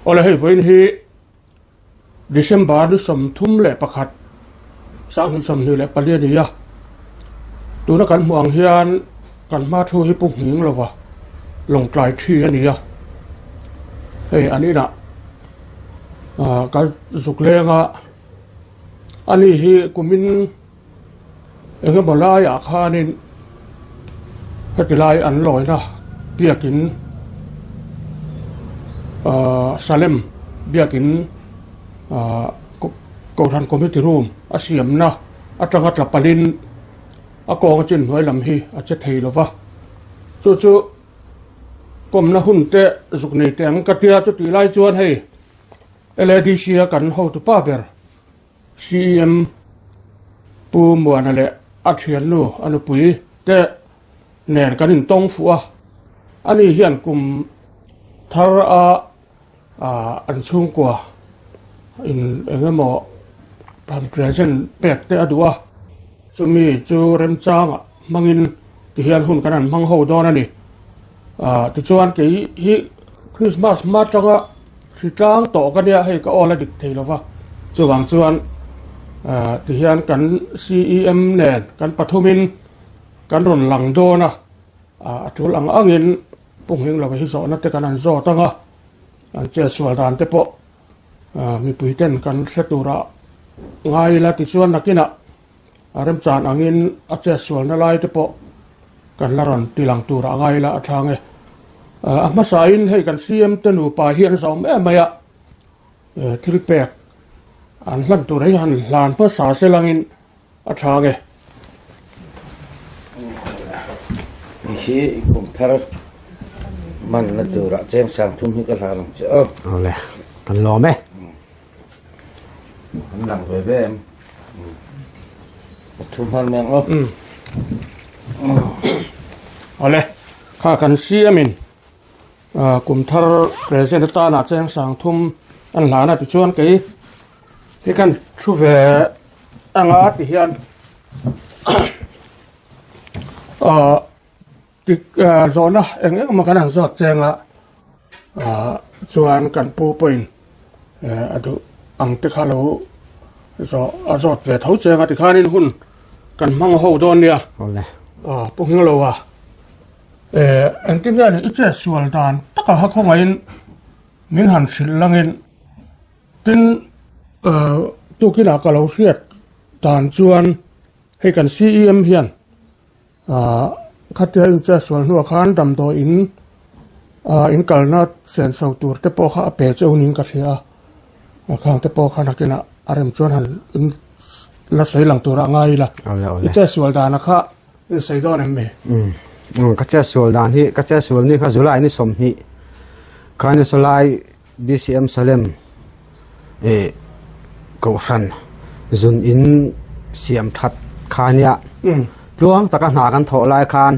Awle hei vawiin hi December ni 31 2024 a ni a, tuna kan hmuh ang hian kan hma thu hi pu nghing lova lawngtlai thi a ni a, hei an inah ah kan zuk leng a, ani hi kumin eng emaw laiah khanin heti lai an lawina biakin ahh Salem biakin ahh Kohhran committee room a siamna atanga tla palhin a kawng a chin hnuai lam hi a che thei lo va, chu chu kawmna hun te zuk nei teh ang ka tia chutih lai chuan hei LADC a kan hotupa ber CEM Pu Muana leh a thiannu a nupui te nen kan intawng fuh a, ani hian kum thar a an chhungkua in eng emaw han present pek te a duh a, chumi chu remchangah hmangin tihian hun kan han hmang ho dawn a ni. Tichuan kei hi Christmas hma atanga Hri tlang tawh ka nia hei ka awl a dik thei lova, chuvang chuan tihian kan CEM nen kan pathumin kan rawn lang dawn a, a tul ang angin Pu Nghing Lova hi zawhna te kan han zawt ang a, an chetsual dan te pawh mipui ten kan hre tura ngai ila tichuan nakinah A remchan angin a chetsualna lai te pawh kan la rawn ti lang tur a ngai la a thlang e. A hmasain hei kan CM te nupa hi an zawm em mai a, thil pek an hlan tur hi han hlan hmasa se langin a thlang e. Hei hi kum thar manna turah cheng sang thum hi ka hlan ang che aw. Awle, kan lawm e. An lang ve ve em. Thu hman meng aw. Awle, kha kan siamin kum thar present atana cheng sang thum an hlan a tichuan kei hi kan thu ve anga ti hian Tik zawhna eng eng emaw kan han zawt cheng a, chuan kan pu pawhin a duh ang te kha lo zawh a zawt ve tho cheng a tikhanin hun kan hmang ho dawn nia. Awle. Pu Nghinglo a, engtin nge ni i chet sual dan taka kha khawngaihin min han hrilh langin tin tukinah ka lo hriat dan chuan hei kan CEM hian Ahh khatia inchhiat sual hnuah khan damdawi in ahh in kalna senso tur te pawh kha a pe cheu niin ka hria a, khang te pawh khan hakinah a rem chuan han in la sawi lang turah a ngai ila, i chet sual dana kha in sawi dawn em mi? Umm ka chet sual dan hi ka chet sual ni kha July ni 20 khan ni sawlai BCM Salem eh kohhran zun in siam that kha nia tluang taka hna kan thawh lai khan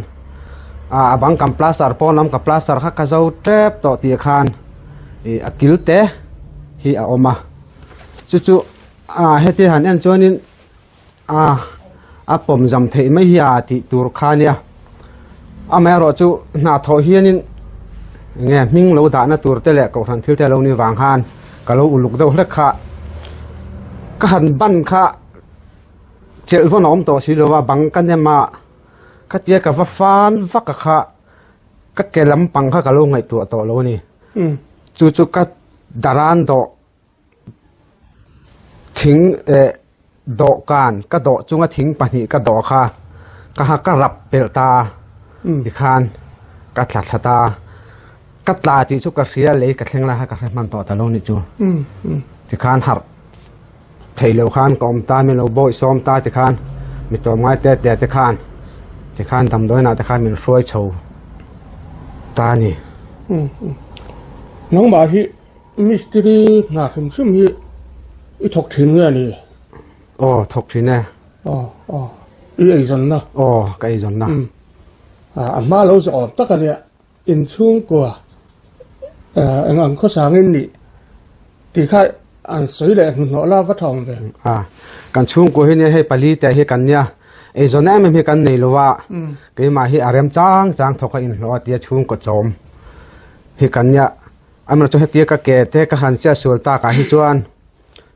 a bang kan plaster pawn lam ka plaster kha ka zo tep tawh tih khan ih a kil te hi a awm a chu chu a heti han en chuanin a a pawm zam theih mai hi a tih tur kha nia amaherawh chu hna thawh hianin enge hming lo dahna tur te leh kohhran thil te lo ni vang khan ka lo uluk deuh hlek kha ka han ban kha chelh vawn a awm tawh si lo a bang ka nem a khatia ka va fan vak a kha ka ke lampang kha ka lo ngaihtuah tawh lo a ni chu chu ka daran dawh. Thing eh dawhkan ka dawh chunga thing pahnih ka dawh kha ka ha ka rap pelh ta a tikhan ka tla thla ta a ka tla tih chu ka hria lei ka thleng lai kha ka hre hman tawh ta lo nih chu tikhan harh theih loh khan ka awm ta min lo bawih sawm ta tikhan mi tawm ngai te te te khan tikhan damdawiinah te khan min hruai chho ta a ni. Nangmah hi Mistiri hna hrim hrim hi i thawk thin nge ni? Aw, thawk thin e. Aw, aw, i eizawnna? Aw, ka eizawnna. Umm, a hma lo zawh awm tak a nia, inchhungkua eng ang khawsangin nih tih kha an sawi leh hnuhnawh la va tha awm ve. A, kan chhungkua hi nia hei pali te hi kan nia, eizawnna em em hi kan nei lo a, keimah hi a rem chang chang thawk a inhlawh a tia chhungkaw chawm hi kan nia. Amaherawhchu chu hetia ka ke te ka han chiah sual takah hi chuan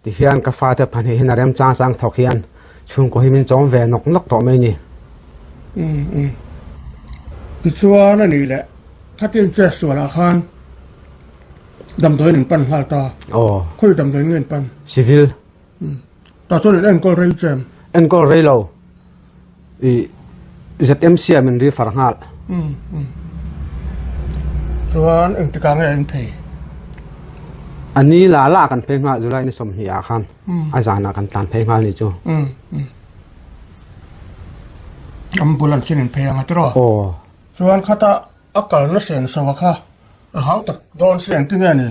tihian ka fate pahnih hian a remchang chang thawk hian chhungkaw hi min chawm ve nawk nawk tawh mai a ni. Tichuan a nih leh khatin chiah sualah khan damdawiin in pan nghal ta. Aw. Khawi damdawiin nge in pan? Civil. Tah chuan in enkawl rei chem. Enkawl rei lo. I ZMC ah min refer nghal. Chuan engtikah nge in phei? A ni la la kan phei nghal July ni 20 ah khan a zanah kan tlan phei nghal ni chu. Ambulance in in phei anga tiraw? Aw. Chuan khata A kalna sen so a kha a hau tak dawn si engtin nge ni?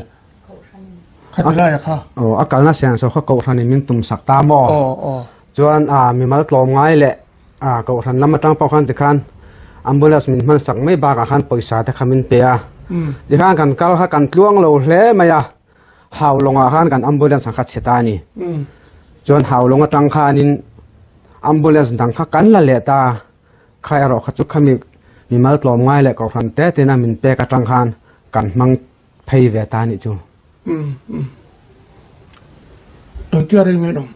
Khati lai a kha. Aw, a kalna sen so kha kohhranin min tum sak ta maw? Aw, aw. Chuan a mimal tlawm ngai leh a kohhran lam atang pawh khan tikhan ambulance min hman sak mai bakah khan pawisa te kha min pe a. Tikhan kan kal kha kan tluang lo hle mai a, Haulawngah khan kan ambulance ang kha chhe ta a ni. Chuan Haulawng atang khanin ambulance dang kha kan la leh ta a. Kha erawh kha chu khami mimal tlawm ngai leh kohhran te tina min pek atang khan kan hmang phei ve ta nih chu. Umm umm. Engtia rei nge awm?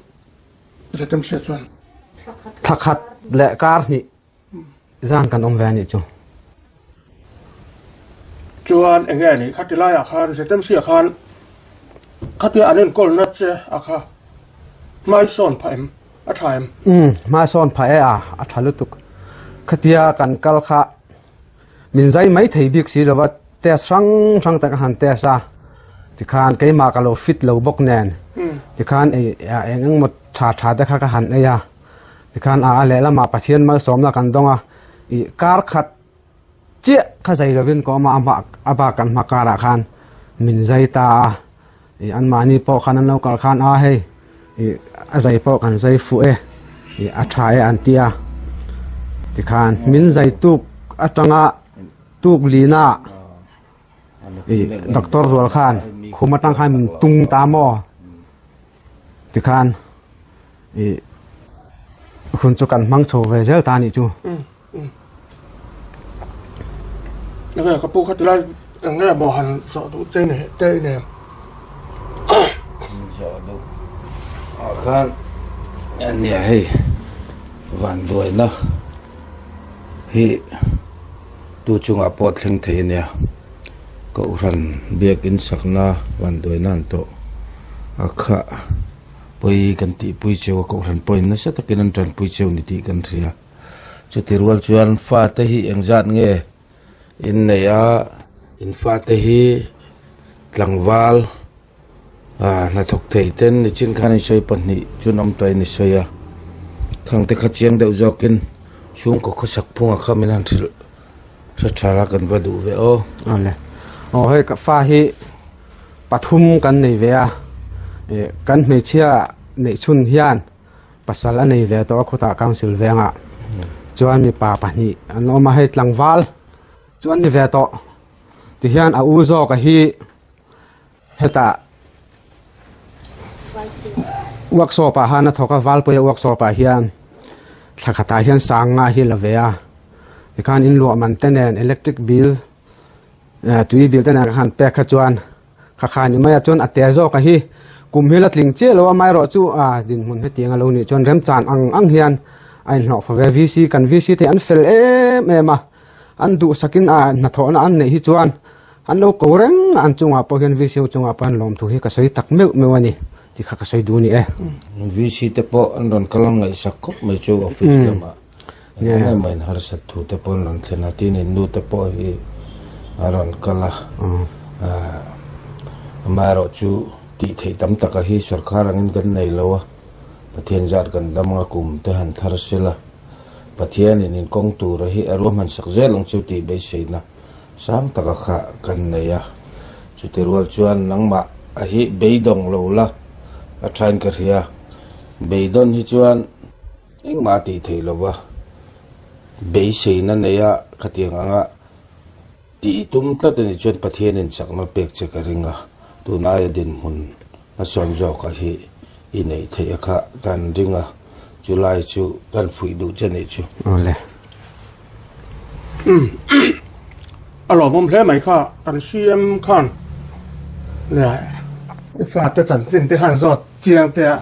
Zetem hria chuan. Thla khat leh kar hnih zan kan awm ve nih chu. Chuan enge nih khati laiah khan Zetem hria khan khatia an enkawl na che a kha hmai sawn phah em? A tha em? Umm, hma sawn phah e a, a tha lutuk. Khatia kan kal kha min zai mai thei bik si lova test hrang hrang te ka han test a, tikhan keimah ka lo fit lo bawk nen tikhan ei eng eng maw tha tha te kha ka han ei a, tikhan a a lehlamah Pathian malsawmna kan dawng a, ih kar khat chiah kha zai lovin ka awm a, amah a bak kan hma karah khan min zai ta a, ih anmahni pawh khan an lo kal khan a hei ih a zai pawh kan zai fuh e ih a tha e an ti a, tikhan min zai tuk atanga tuk lina ih doctor rual khan khum atang khan min tung ta maw tikhan ih hun chu kan hmang chho ve zel ta a nih chu. Enge ka pu kha tilai enge maw han zawh duh che ni te i nei Zawh duh ah khan ania hei vanduaina hi tu chungah pawh thleng thei ania Kohhran biakin sakna vanduaina an tawh a kha pawi kan tihpui cheu a Kohhran pawhin nasa takin an tanpui cheu ni tih kan hria. Chuti rual chuan fate hi engzat nge in neih a, in fate hi tlangval ah hnathawk thei ten nichin khan in sawi pahnih chuan awm tawhin i sawi a, khang te kha chiang deuh zawkin chhungkaw khawsak phungah kha min han hrilh hre tha la kan va duh ve aw. Awle aw hei ka fa hi pathum kan nei ve a, ih kan hmeichhia neih chhun hian. Pasal a nei ve tawh a khawtah council vengah chuan mipa pahnih an awm a hei tlangval chu an ni ve tawh tihian a u zawk a hi hetah workshop ah khan a thawk a valpuia workshop ah hian thla khatah hian sanga hi a la ve a tikhan in luah man te nen electric bill eh tui bill te nen khan pek kha chuan. Kha kha ni mai a chuan a tel zawk a hi kum hi la tling chiah lo a amaherawh chu a dinhmun hetiang a lo nih chuan remchan ang ang hian a inhlawh fa ve VC kan VC te an fel em em a an duhsakin a hnathawhna an neih hi chuan an lo ko reng a an chungah pawh hian VC ho chungah pawh hian lawmthu hi ka sawi tak meuh meuh a ni tih kha ka sawi duh a ni e. VC te pawh an rawn kal a ngaihsak khawp mai chu office lamah. Eng emaw in harsat thu te pawh an rawn thlen a, tin in nu te pawh hi a rawn kal a, amaherawh chu tih theih tam taka hi sorkar angin kan nei lo a, Pathian zat kan dam anga kum te han thar sela, Pathianin in kawng tura hi a ruahman sak zel ang chu tih beiseina sang taka kha kan nei a, chuti rual chuan nangmah a hi beidawng lo la a thain ka hria, beidawn hi chuan. Engmah a tih theih lo va, beiseina neia khatiang anga tih i tum tlat a nih chuan Pathianin chakna pek che ka ring a, tun aia dinhmun a sawn zawka hi i neih theih a kha kan ring a, chulai chu kan fuih duh che nih chu. Awle. A lawmawm hle mai kha, kan CM khan. Nia, i fate chanchin te khan zawt chiang che a,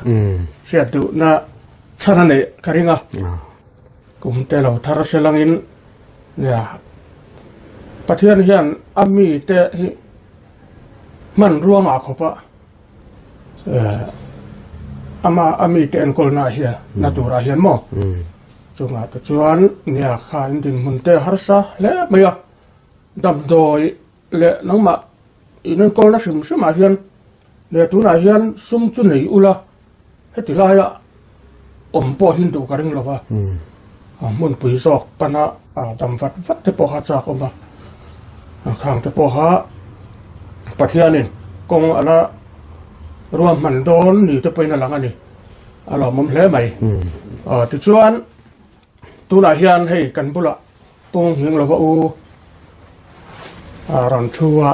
hriat duhna chhan a neih ka ring a. Kum te lo thar se langin nia, Pathian hian a mite hi hmanrua ngah khawp a, ama a mite enkawlna ah hian na turah hian maw chungah te chuan nia kha in dinhmun te harsa hle mai a, damdawi leh nangmah in enkawlna hrim hrimah hian leh tunah hian sum chu nei ula heti laia awm pawh hi duh ka ring lo va, a hmunpui zawk pana dam vat vat te pawh kha chak awm a, a khang te pawh kha Pathianin kawng a la ruahman dawn ni te pawhin a lang a ni, a lawmawm hle mai. Tichuan tunah hian hei kan bulah Pawng nghing lova u a rawn thu a,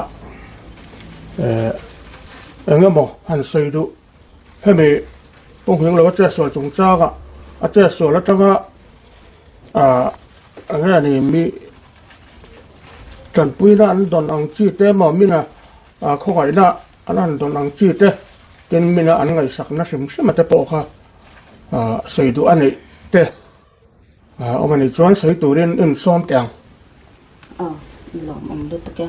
eng emaw han sawi duh. Hemi pawng nghing lova chetsual chungchanga a chetsual atanga eng nge ni mi tanpuina an dawn ang chi te emaw mina khawngaihna an han dawn ang chi te tin mina an ngaihsakna hrim hrim a te pawh kha sawi duh a neih te. Awm a nih chuan sawi turin in sawm teh ang. Aw, lawmawm lutuk e.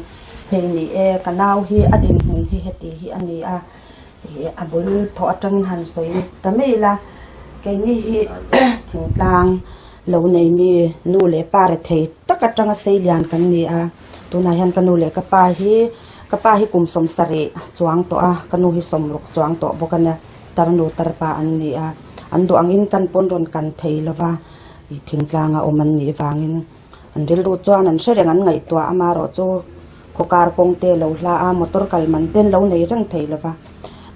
Hei ni e, ka nau hi a dinhmun hi heti hi a ni a, ih a bul thawh atangin han sawi ta mai ila, keini hi thingtlang lo nei mi nu leh pa rethei tak atanga sei lian kan ni a, tunah hian ka nu leh ka pa hi, ka pa hi kum 70 chuang tawh a, ka nu hi 60 chuang tawh bawk a nia. Tarnu tarpa an ni a, an duh angin kan pawn rawn kan thei lo va, ih thingtlanga awm an nih vangin an rilru chuan an hre reng an ngaihtuah amarawh chu khawkar kawng te lo hla a, motor kal man ten lo nei reng thei lo va,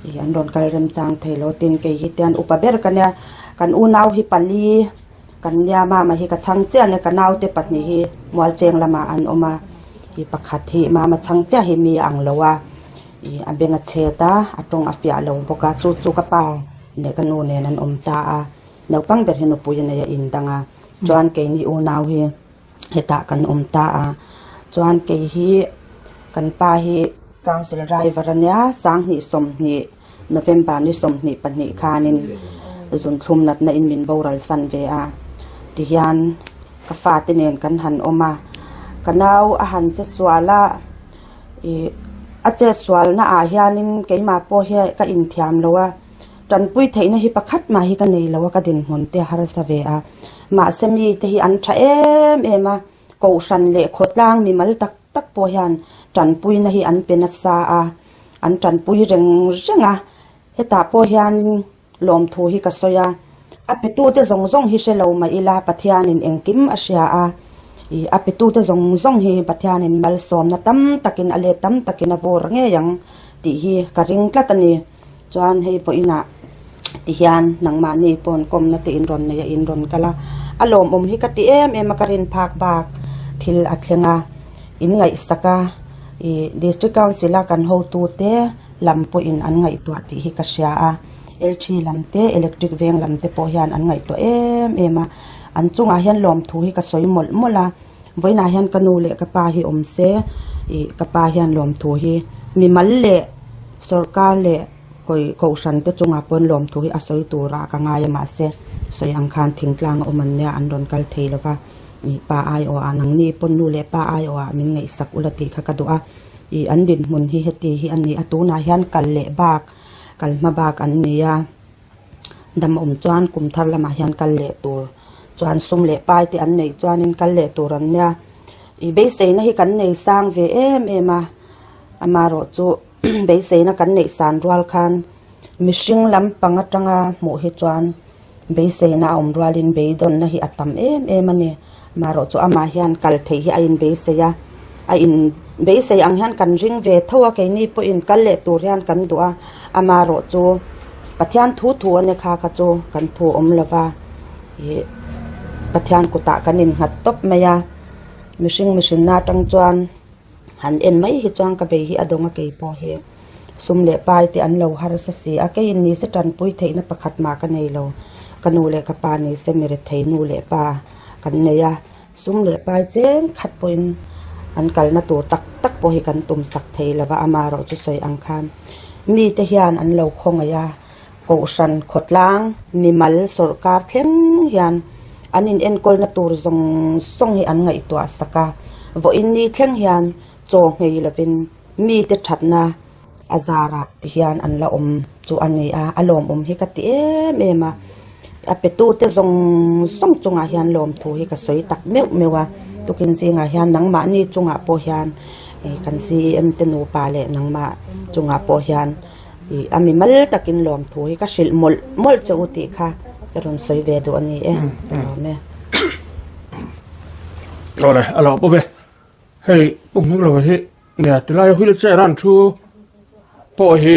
ih an rawn kal remchang thei lo tin kei hi tian upa ber ka nia, kan unau hi pali kan nia mama hi ka chhang chiah a nia ka naute pahnih hi mualcheng lamah an awm a, ih pakhat hi mama chhang chiah hi mi a ang lo a. Ih a beng a chhet a, a tawng a fiah lo bawk a, chu chu ka pa leh ka nu nen an awm ta a, naupang ber hi nupui a nei a indang a, chuan keini unau hi hetah kan awm ta a, chuan kei hi kan pa hi council driver a nia, sanghnih 20 November ni 22 khanin zunthlum natna in min boral san ve a, tihian ka fate nen kan han awm a, ka nau a han che sual a. Ih a chetsualna ah hianin keimah pawh hi ka inthiam lo a, tanpui theihna hi pakhat mah hi ka nei lo a ka dinhmun te a harsa ve a, mahse mite hi an tha em em a, kohhran leh khawtlang mimal tak tak pawh hian tanpuina hi an pe nasa a, an tanpui reng reng a, hetah pawh hianin lawmthu hi ka sawi a, a petute zawng zawng hi hre lo mah ila Pathianin engkim a hria a, ih a petute zawng zawng hi Pathianin malsawmna tam takin a let tam takin a vawr ngei ang tih hi ka ring tlat a ni. Chuan hei vawiinah tihian nangmahni pawn kawmna te in rawn nei a in rawn kal a, a lawmawm hi ka ti em em a ka rin phak bak thil a thleng a, in ngaihsak a, ih District Council a kan hotute, lam pawhin an ngaihtuah tih hi ka hria a, LT lam te electric veng lam te pawh hian an ngaihtuah em em a, an chungah hian lawmthu hi ka sawi mawlh mawlh a, vawiinah hian ka nu leh ka pa hi awm se ih ka pa hian lawmthu hi mimal leh sorkar leh kawi kohhran te chungah pawn lawmthu hi a sawi turah ka ngai a mahse sawi ang khan thingtlang a awm an nia an rawn kal thei lo va ih pa aiawh ah nangni pawn nu leh pa aiawh ah min ngaihsak ula tih kha ka duh a. Ih an dinhmun hi heti hi a ni a tunah hian kal leh bak kal hma bak an ni a dam awm chuan kum thar lamah hian kal leh tur chuan sum leh pai te an neih chuanin kal leh tur an nia ih beiseina hi kan nei sang ve em em a amaherawh chu beiseina kan neih san rual khan mihring lampang atanga hmuh hi chuan beiseina a awm rualin beidawnna hi a tam em em a ni. Marawh chu amah hian kal theih hi a inbeisei a, a inbeisei ang hian kan ring ve tho a, keini pawhin kal leh tur hian kan duh a, amarawh chu Pathian thu thu a ni kha kha chu kan thu awm lo va, ih Pathian kutah kan innghat tawp mai a, mihring mihrinna atang chuan han en mai hi chuan ka bei hi a dawng a keipawh hi sum leh pai te an lo harsa si a, keiin nise tanpui theihna pakhat mah ka nei lo, ka nu leh ka pa nise mi rethei nu leh pa. Kan nei a, sum leh pai cheng khat pawhin An kalna tur tak tak pawh hi kan tum sak thei lo va, amaherawh chu sawi ang khan mite hian an lo khawngaih a, kohhran khawtlang mimal sawrkar thleng hian an inenkawlna tur zawng zawng hi an ngaihtuah sak a, vawiin ni thleng hian chaw nghei lovin mite thatna a zarah ti hian an la awm chu a ni a, a lawmawm hi ka ti em em a, a petute zawng zawng chungah hian lawmthu hi ka sawi tak meuh meuh a, tukin zingah hian nangmahni chungah pawh hian ih kan CEM te nupa leh nangmah chungah pawh hian ih a mi mal takin lawmthu hi ka hrilh mawlh mawlh che u tih kha ka rawn sawi ve duh a ni e, ka lawm e. Awle a lo pawp e, hei pumhming lo hi. Nia, tilaia wheelchair an thu pawh hi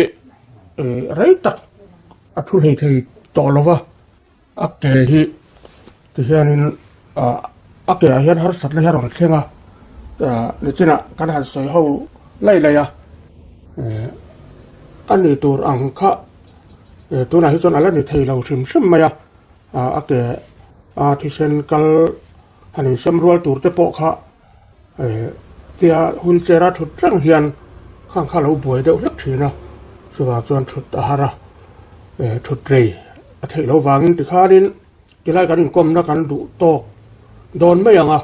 rei tak a thu hlei thei tawh lo va, a ke hi tihianin ah a ke ah hian harsatna hi a rawn thleng a, nichinah kan han sawi ho laih laih a, a ni tur ang kha tunah hi chuan a la ni thei lo hrim hrim mai a, a ke a thisen kal han insem rual tur te pawh kha. Tia wheelchair a thut reng hian khang kha lo buai deuh hlek thin a, chuvang chuan thut a har a, thut rei a theih loh vangin tikhanin tilai kan inkawmna kan duh tawk dawn mai ang a,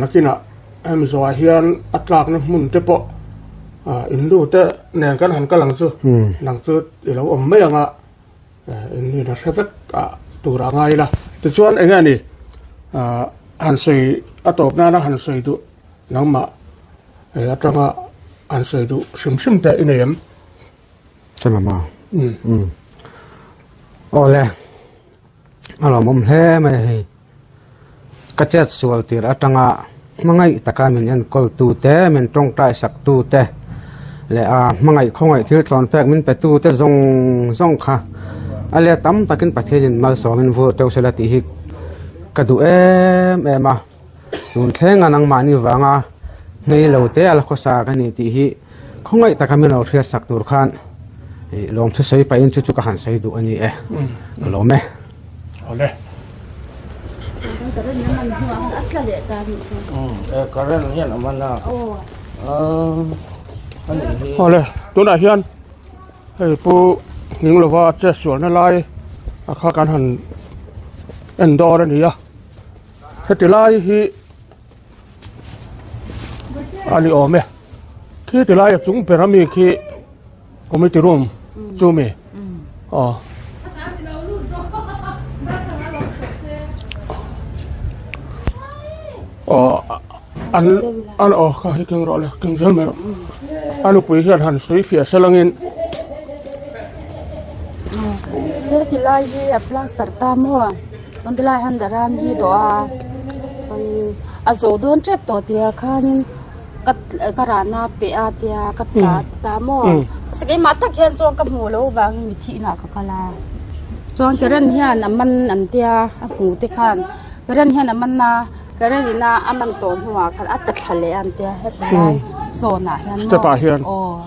nakinah hemi zawhah hian a tlakna hmun te pawh innu te nen kan han kal ang chu nang chu i lo awm mai ang a. Engin a hre vek a tur a ngai la. Tichuan eng nge ni han sawi a tawp nana han sawi duh nangmah atanga han sawi duh hrim hrim te i nei em? Ka mama. Awle a lawmawm hle mai hei. Ka chet sual tir atanga hmangaih taka min enkawl tu te, min tawngtai sak tu te leh a hmangaih khawngaih thil tlawn pek min pe tu te zawng zawng kha a let tam takin Pathianin malsawmin vur teuh sela tih hi ka duh em em a. Tun thlenga nangmahni vanga hnei lo te a la khawsa ka ni tih hi khawngaih taka min lo hriat sak tur khan lawmthu sawi pahin chu chu ka han sawi duh a ni e. Ka lawm e. Awle. Awle tunah hian hei pu Hninglova che sualna lai a kha kan han en dawr a ni a heti lai hi a ni awm e khi ti lai a chung ber ami khi committee room chu mi aw. Aw an an aw kha hi keng rawh le keng zel mai rawh a nupui hian han sawi fiah selangin. He ti lai hi a plaster ta maw chuan ti lai hian daran hi dawh a chuanin a zo dawn tep tawh tia khanin ka ka rahna peh a tia ka tla ta maw keimah tak hian chuan ka hmuh loh vangin mi thihna ka kal a chuan current hian a man an tia a hmuh te khan current hian a man a current ina a man tawh hnuah khan a ta thla leh an tia heti lai zawnah hian maw step ah hian aw.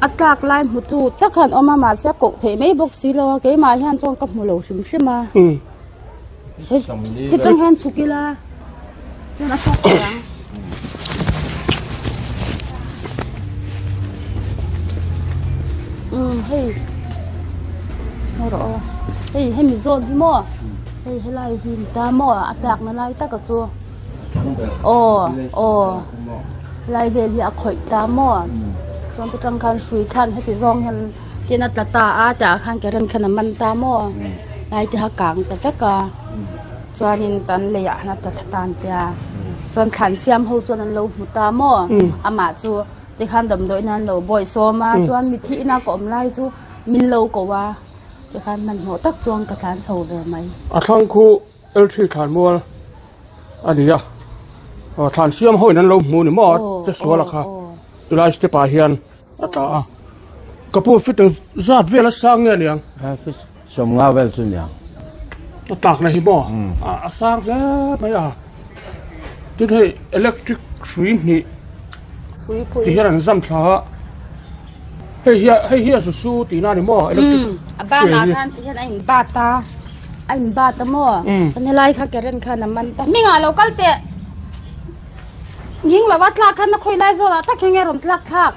A tlak lai hmutu tak khan awm a mahse a koh theih mai bawk si lo a keimah hian chuan ka hmu lo hrim hrim a hei chang hian chhuk ila chuan a tawk thei ang. Umm hei ngaw rawh aw hei hemi zawn hi maw hei helai hi ni ta maw a tlakna lai taka chu. Aw aw lai vel hi a khawih ta maw chuan te tang khan hrui khan heti zawng hian tin a tla ta a tah khan current khan a man ta maw lai te kha kang ta vek a chuanin kan leiah khan a tla thla tan tia chuan thlan siam ho chuan an lo hmu ta maw amah chu tikhan damdawiin an lo bawihsawm a chuan mithi ina ka awm lai chu min lo ko a tikhan hmanhmawh tak chuan ka tlan chho ve mai. A thlang khu Elthri thlan mual a ni a, aw thlan siam ho in an lo hmu ni maw che sual a kha tilai step ah hian a tla a, ka pu fit ang zat vel a sang nge aniang? Fit 50 vel chu niang. A tlak na hi maw a sang hle mai a, tin hei electric hrui hnih ti hian an zam thla a, hei hi hei hi a zu su tihna a ni maw electric a banah khan ti hian a in bat a. A in bat a maw? Chuan helai kha current khan a man ta. Hmingah lo kal teh. Nghing lova tlak khan a khawi lai zawlah tak hian nge rawn tlak thlak?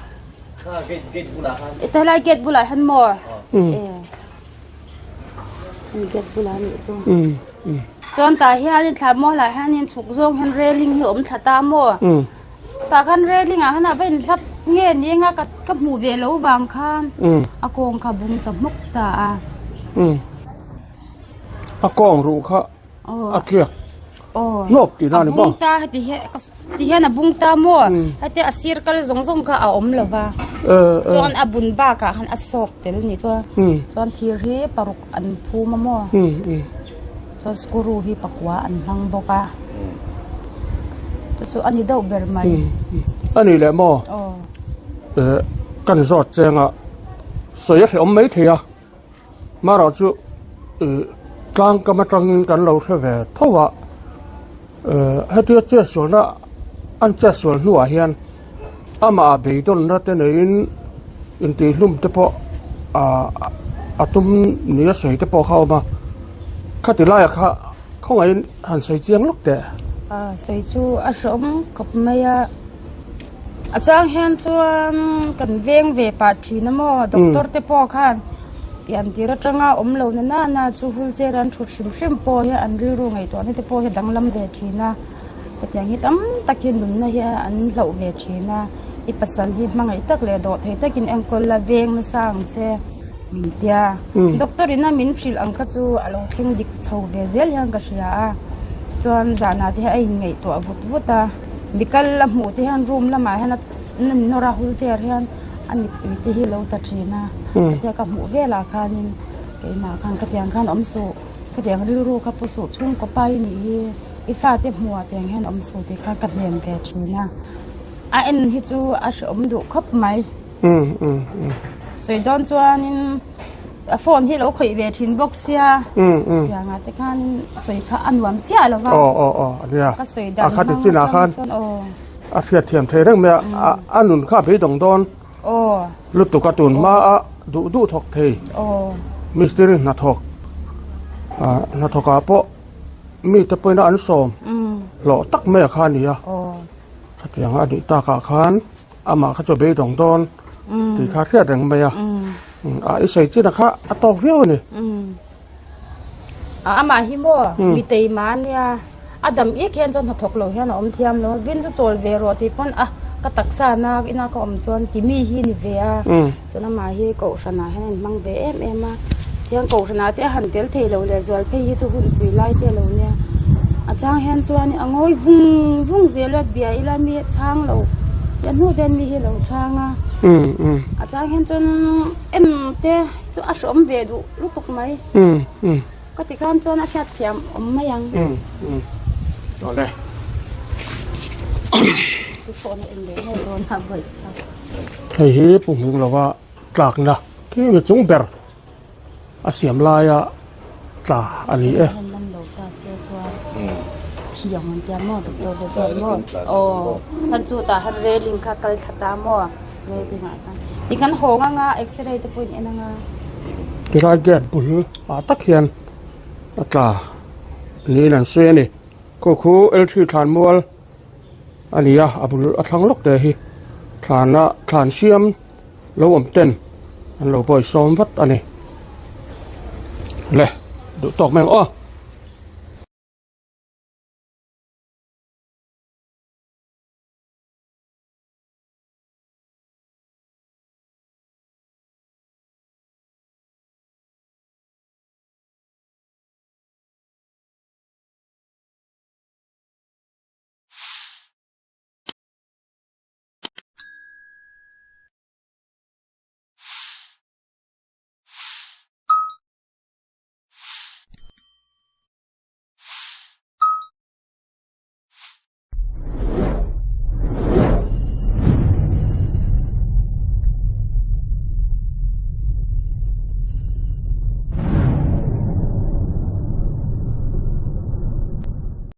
Helai gate bulah hian maw? Gate bulah nih chu. Chuan tah hianin thla mualah hianin chhuk zawng hian railing hi a awm thla ta maw? Tah khan railing ah khan a va inhlap nge ni anga ka ka hmuh ve lo vang khan a kawng kha bung ta hmawk ta a. A kawng ruh kha a tliak hnawk tihna a ni maw? A bung ta heti hian ti hian a bung ta maw? Heti a sir kal zawng zawng kha a awm lo va. Chuan a bun bakah khan a sawk tel ni chuan chuan thir hi paruk an phum a maw? Chuan screw hi pakua an hmang bawk a. Chu chu a ni deuh ber mai. A ni leh maw? Kan zawt chengah sawi a hrehawm mai thei a. Marawh chu tlang kam atangin kan lo hre ve tho a, hetia chetsualna an chetsual hnuah hian amah beidawnna te neiin intihhlum te pawh a tum nia sawi te pawh kha a awm a, khati laiah kha khawngaihin han sawi chiang lawk teh. Sawi chu a hrehawm khawp mai a. A chang hian chuan kan veng ve pah thin a maw doctor te pawh khan pian tir atanga awm lo na nana chu wheelchair an thut hrim hrim pawh hi an rilru ngaihtuahna te pawh hi a danglam ve thin a hetiang hi tam tak hi nunna hi an hlauh ve thin a i pasal hi hmangaih tak leh dawh thei takin enkawl la veng nasa ang che min tia doctor in a min hrilh ang kha chu a lo thleng dik chho ve zel hian ka hria a chuan zanah te hian a inngaihtuah vut vut a. Mi kal a hmuh te hian room lamah hian a nawr a wheelchair hian a mittui te hi lo ta thin a hetia ka hmuh velah khanin keimah khan khatiang khan awm suh khatiang rilru kha pu suh chhungkaw pa i nih hi i fate hmuhah tiang hian awm suh tih kha ka hnem ve thin a a en hi chu a hrehawm duh khawp mai. Sawi dawn chuanin a phone hi lo khawih ve thin bawk sia tiangah te khan sawi kha a nuam chiah lo va ka sawi dan hmang atang chuan aw a hriat thiam thei reng mai a a nun kha a beidawng dawn lutuk a tun hma a duh duh thawk thei mistiri hnathawk hnathawkah pawh mite pawhin an sawm hlawh tak mai a kha a ni a khatiang a nih takah khan. Amah kha chu a beidawng dawn tih kha a hriat reng mai a, a i sawi chin a kha a tawk viau a ni. Amah hi maw mi teima a nia, a dam ik hian chuan hnathawk lo hian a awm thiam lo, vin chu chawl ve rawh tih pawn a ka taksa na ina ka awm chuan ti mi hi ni ve a, chuan amah hi kohhranah hian a inhmang ve em em a, tiang kohhranah te a han tel thei lo leh zual phei hi chu hunpui lai te a lo nia, a chang hian chuan a ngawi vung vung zel a bia ila mi a chhang lo tih a hnu te hian mi hi a lo chhang a, a chang hian chuan em te chu a hreawm ve duh lutuk mai ka ti khan chuan a hriat thiam awm mai ang. Hei hi Pu Hming lova tlakna khi nge chung ber a siam laia tla a ni e. Tilai gate bul ah tak hian a tla niin an sawi a ni. Khu khu L3 thlanmual a ni a, a bul a thlang lawk te hi thlana thlan siam lo awm ten an lo bawi sawm vat a ni. Le duh tawk mai ang aw.